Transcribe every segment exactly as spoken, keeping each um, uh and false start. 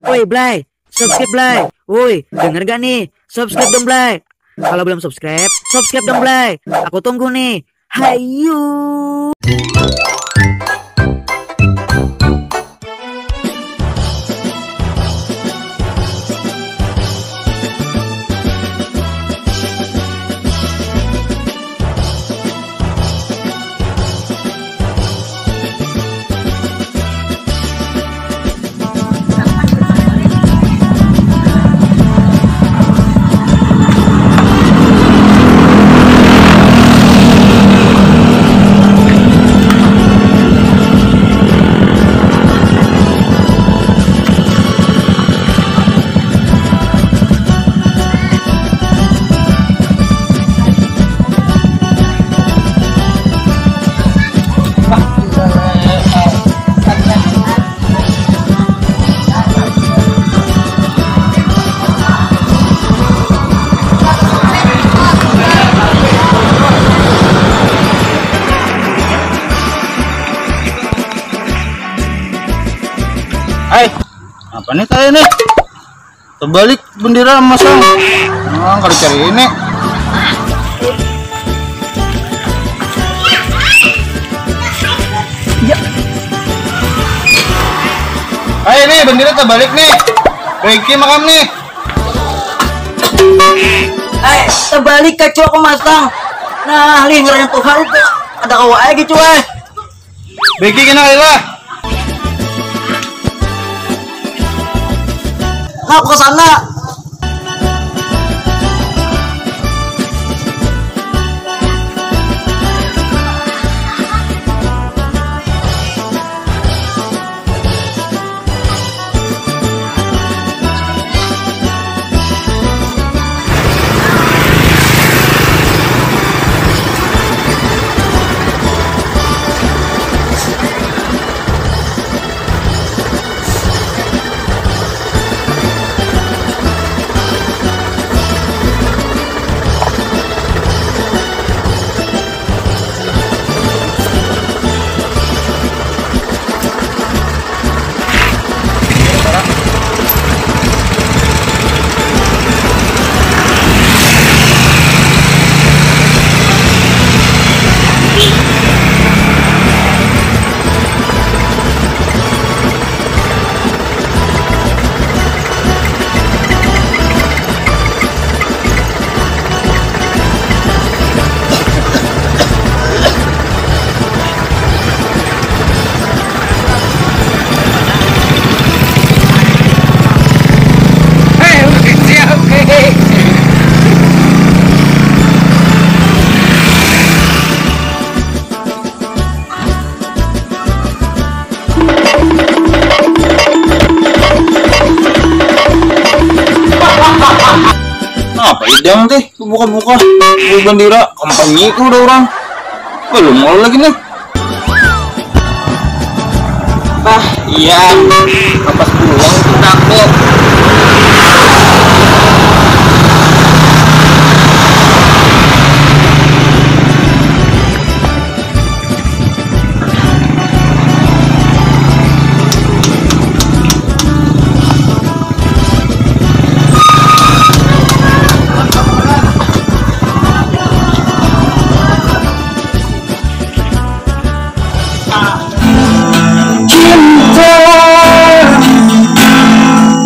Woi, Blay, subscribe, Blay. Woi, denger gak nih? Subscribe dong, Blay. Kalau belum subscribe, subscribe dong, Blay. Aku tunggu nih. Hayu. Hai, apa nih saya nih? Terbalik bendera masang. Nah, kada cari ini. Ya. Hai, ini bendera terbalik nih. Baiki makam nih. Hai, terbalik kacu aku masang. Nah, lih, ngarannya Tuhan tuh. Ada kawa aja gitu, eh. Begi kena lah. Nah, aku ke sana. Apa idang teh? Buka-buka. Beli bandira, kampanye itu udah orang. Belum mau lagi nih. Bah, iya. Kapas pulang kita kok. Cinta,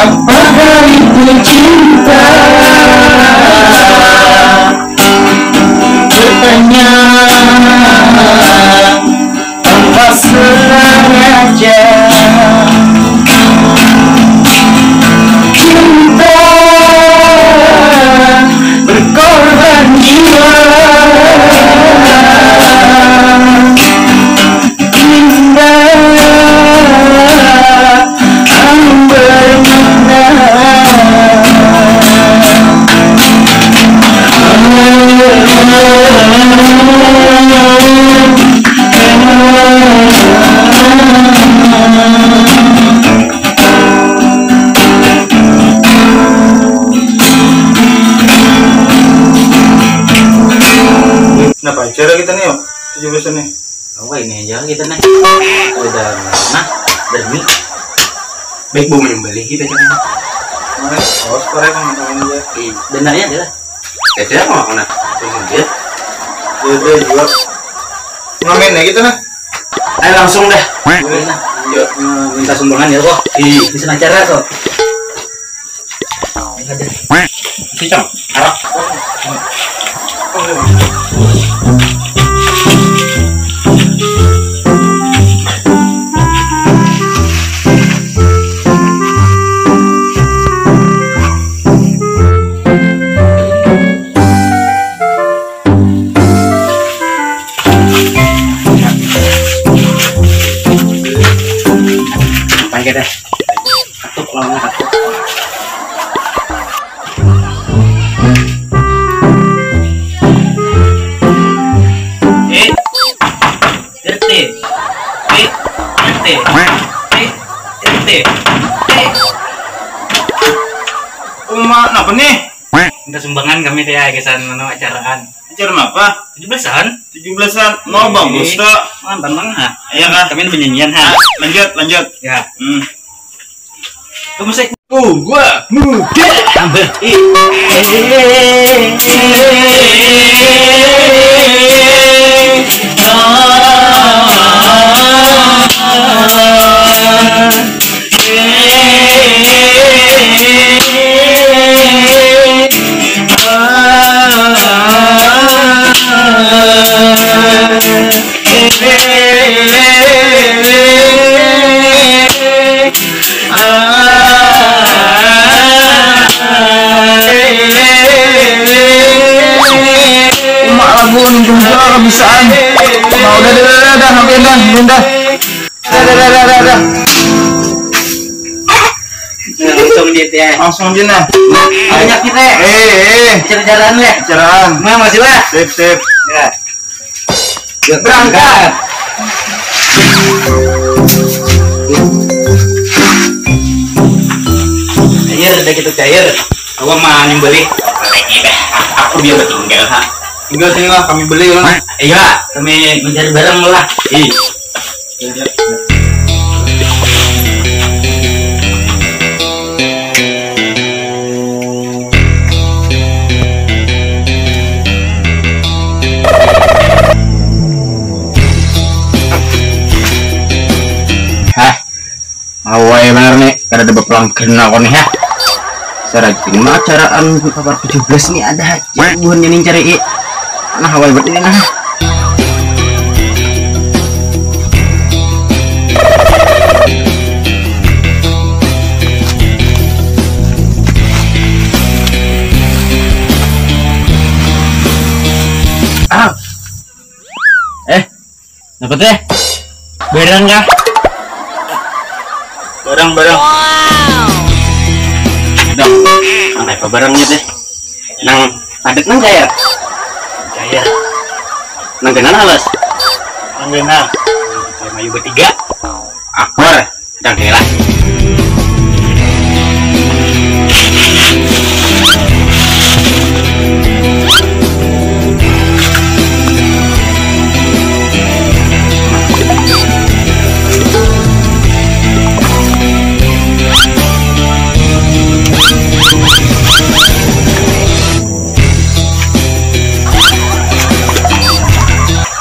apakah itu cinta? Bertanya tanpa sengaja. Cinta berkorban jiwa. Indah, anu bermakna. Kenapa acara kita nih, yuk? Tujuh belas nih. Apa ini aja kita nih? Udah, nah, demi. Baik, bau menyembelih kita kan. Mas, awas, korek, teman-teman, ya. Ih, dananya adalah. Ya, siapa mau kena? Tunggu dia. Dia, dia juga. Ngamen ya gitu, nah. Ayo, langsung dah. Boleh, nah. Yuk, minta sumbangan ya, kok. Ih, bisa acara, kok. Ada. Si Cang, arak. Pakai deh. Katuk lawannya, katuk. Eh, R T. Eh, R T. Eh, R T. Eh. Uma, napa nih? Minta sumbangan kami teh, ya, gasan mana acaraan. Acara apa? Tujuh belasan. Tujuh belasan. Mau bagus, kak. Mantan mana? Iya, kak. Kami ada penyanyian, ha. Ah, lanjut, lanjut. Ya. Hmm. Tuh, musik. Tuh, gua muda. Tambah. Ih. Uma lagu untung jual kebiasaan. Nah, udah, udah, udah, udah, udah, udah, udah. Dah, dah, dah, dah, dah, dah. Nah, langsung dia teh. Langsung aja, nah. Banyak kita. Eh, eh. Bicara-bicaraan, ya. Bicaraan. Nah, masih lah. Sip, sip. Ya. Ya, berangkat. Cair, udah gitu cair. Aku mah nyembelih. Aku dia bertinggal, ha. Tinggal sini lah, kami beli lah. Iya, kami mencari barang lah. Ih. Hah, awai banar nih, kada ada bapelanggan aku nih, hah. Sarajin mah acaraan kabar tujuh belas nih, ada haja buhannya nih cari. Nah, awai buat ini nah. Ah. Eh, dapat deh. Barang kah? Barang, barang. Dong, nang apa barangnya teh? Nang padat nang cair? Cair. Nang ganal halus? Nang ganal. Kita mayu bertiga. Akur. Dang, kira.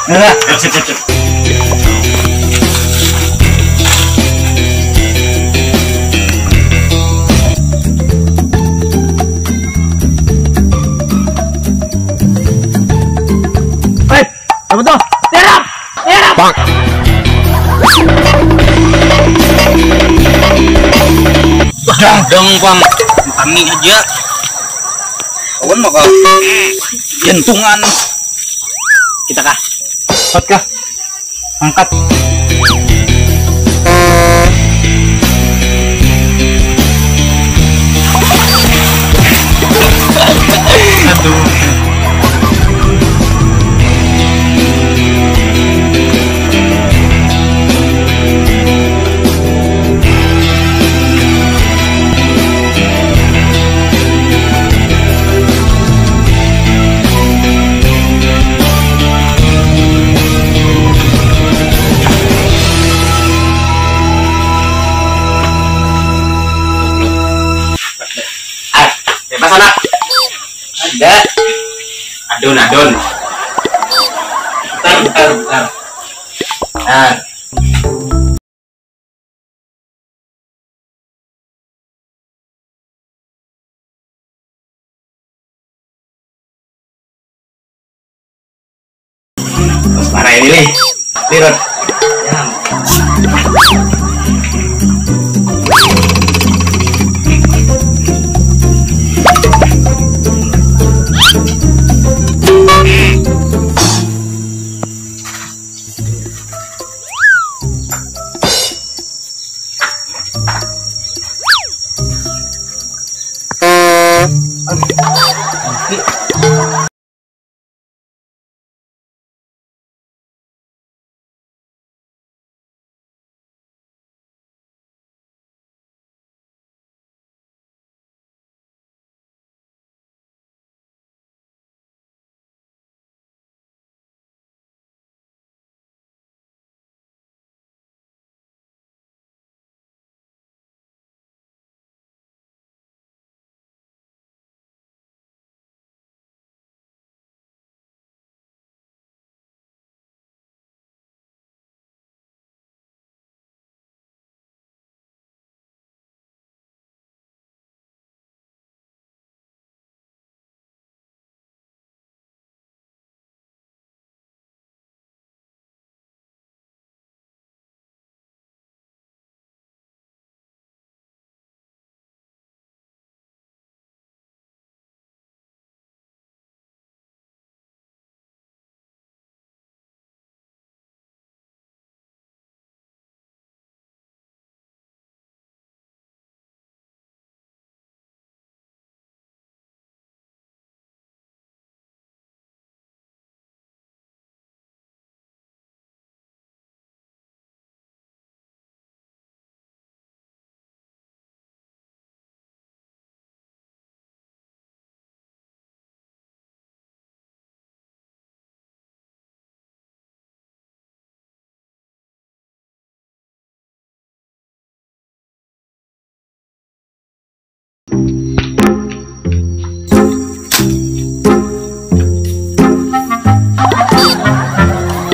Nah, sip, sip, sip. Hei, apa tuh? Terap! Terap! Dah, dong, Bang. Kami aja. Kawan maka jantungan. Kita kah? Hot kah? Angkat. Aduh. Sanak. Ada. Adun, adun. Bentar, bentar, bentar. Nah. Parah ini nih. Lirut. Ya.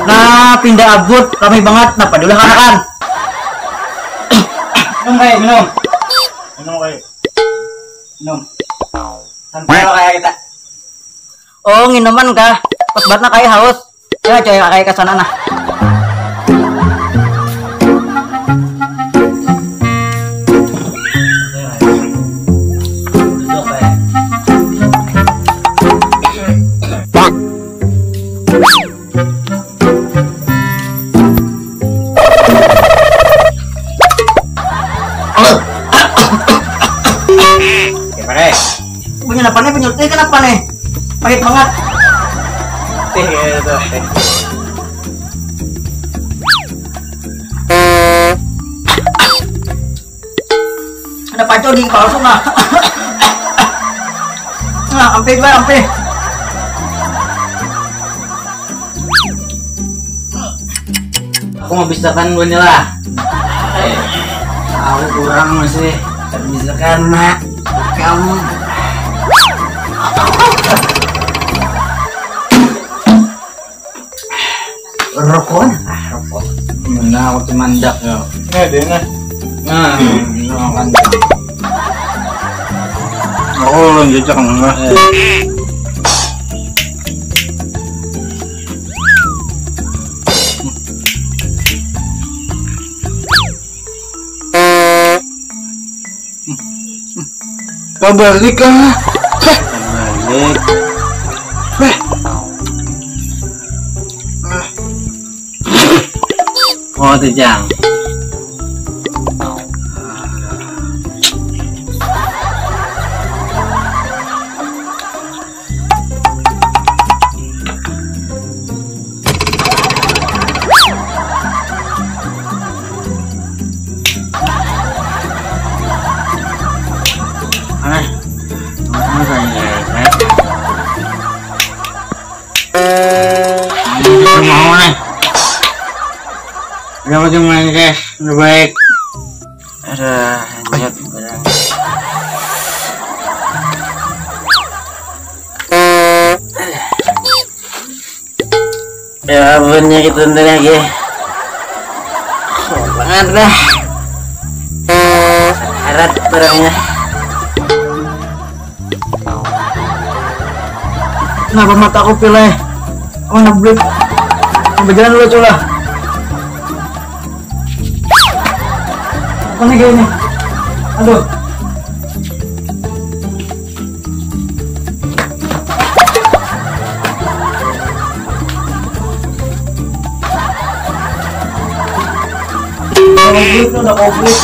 Nah, pindah abut, rami banget. Napa diulah kanakan? Minum, Kai, minum. Minum, Kai. Minum. Santai lo kayak kita. Oh, nginuman kah? Pas banget nah, Kai, haus. Ya, coy, Kai, ke sana nah. Gimana? Punya apa nih, punya teh kenapa nih? Pahit banget. Teh, ya, itu, teh. Ada paco di palsu nah. Nah, ampe dua, ampe. Aku mau bisakan dua lah. Aku kurang masih. Tapi bisakan, Mak. Kamu. Rokok, ah, rokok. Nah, aku tuh mandak ya. Nah, dia nah. Nah, ini makan. Oh, lanjut cak enggak. Pabalik ah. Heh. Balik. Heh. Ah. Oh, tejang. Aneh. Aneh kayaknya, ya. Mau nih. Udah, bagaimana, guys? Udah baik. Ada hanyut barang. Ya, abunnya kita nanti lagi. Banget dah. Sekarat orangnya. Kenapa mata aku pilih? Aku nak beli. Berjalan dulu, culah. Apa nih gini? Aduh. Komplit, udah komplit.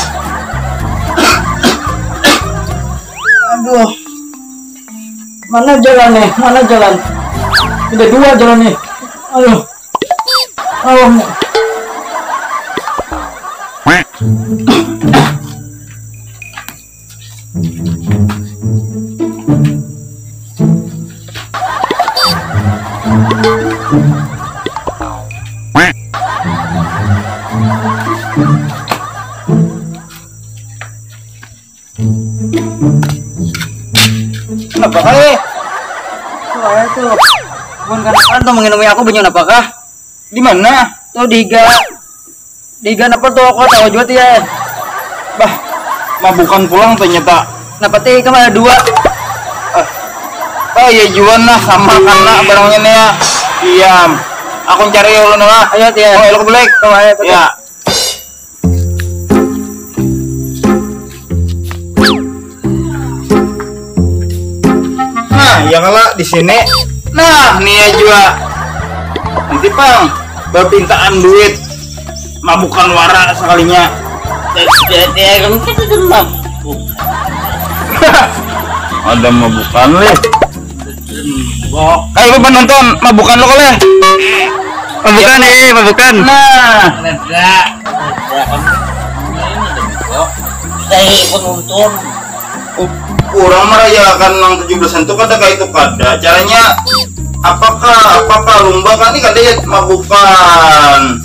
Aduh. Mana jalan nih? Mana jalan? Ada dua jalan nih. Aduh. Aduh. Kenapa kali? Tuh, ayo tuh. Bukan kan tuh mengenai aku banyak apa kah? Di mana? Tuh di higa. Di higa napa tuh, aku tahu juga ya. Bah, mabukan pulang ternyata. Napa teh, ikam ada dua. Ah, ah, iya juan lah, sama karena barangnya nih ya. Diam. Aku cari ulun lah. Ayo, Tia. Oh, elok belek. Tuh, ayo, tuh. Ya. Nah, ya kala di sini. Nah, nih ya jua. Nanti pang, bapintaan duit. Mabukan wara sekalinya. Ada mabukan leh. Kayak penonton, mabukan lo koleh. Mabukan, eh, mabukan. Nah. Ledra, ledra, kamu ini ada juga. Saya penonton. Kurang merayakan nang tujuh belasan tuh kada kayak itu kada. Caranya apakah, apakah lomba kan ini kada ya mabukan.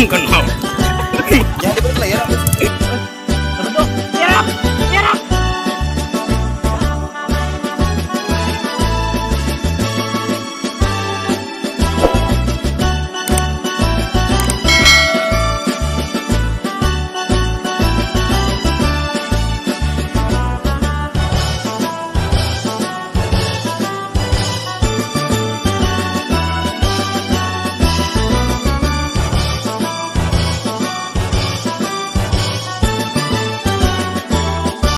Kenal.